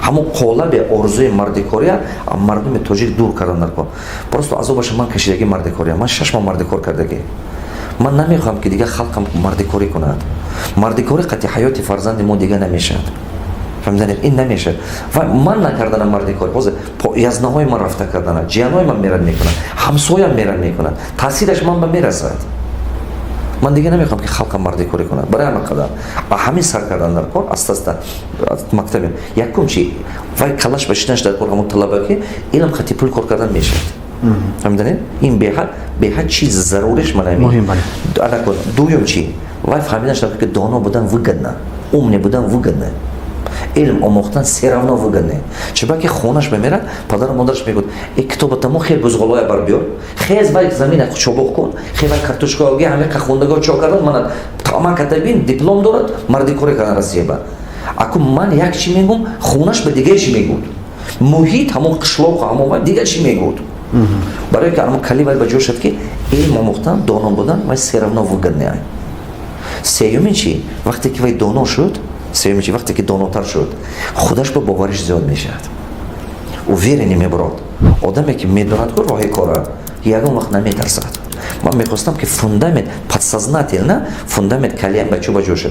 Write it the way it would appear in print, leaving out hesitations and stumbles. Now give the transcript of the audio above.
Ҳамон қолаби орзуи мардикория мардуми тоҷик дур кардан дар кор. Просто азобаша ман кашидаги, мардикория. Ман 6 моҳ мардикор кардагӣ. Ман намехоҳам, ки дигар халқам мардикорӣ кунад. Мардикорӣ қатъи ҳаёти фарзанди мо дига намешавад, фаҳмиданед? Ин намешавад. Ва ман накарданам мардикорӣ, ҳозир язнаҳои ман рафта кардана, ҷиянҳои ман мерад мекунад, ҳамсоям мерад мекунад, таъсираш ман ба мерасад. Ман дига намехоҳам, ки халқам мардикорӣ кунад. Барои ҳама қадар ба ҳамин сар кардан дар кор, аста аста мактабе. Якум чи? Вай калаш ба шинаш дар кор, ҳамон талаба, ки илм хати пул кор кардан мешавад, фаҳмиданед? Ин беҳад чиз заруриш. Муҳим. Манамин. Дуюм чи? Вай фаҳмиданаш, ки доно будан выгодно, умный будан выгодно, илм омӯхтан всё равно выгодно. Чунки хонаш мемерад, падару модараш мегӯяд: «Э, китобатамо хел бузғолоя бар биёр, хез, вай замина чобоқ кун, хе, вай картошкаоги». Ҳамиқа хондаго чо кардан? Мана ман катабин диплом дорад, мардикорӣ кардан Россия ба. Аку ман як чӣ мегӯм, хонаш ба дигар чӣ мегӯд, муҳит, ҳамон қишлоқ, ҳамон вай дигар чӣ мегӯд. Барое ки ҳамон кали вай ба ҷо шуд, ки илм омӯхтан, доно будан вай всё равно выгодно. Сеюмин чӣ? Вақте ки вай доно шуд, сеюмин чи? Вақте ки донотар шуд, худаш ба бовариш зиёд мешавад, уверенный мебурод. Одаме ки медонад ку роҳи кора, ягон вақт наметарсад. Ман мехостам, ки фундамент, подсознательно фундамент калиям бачо ба ҷо шуд.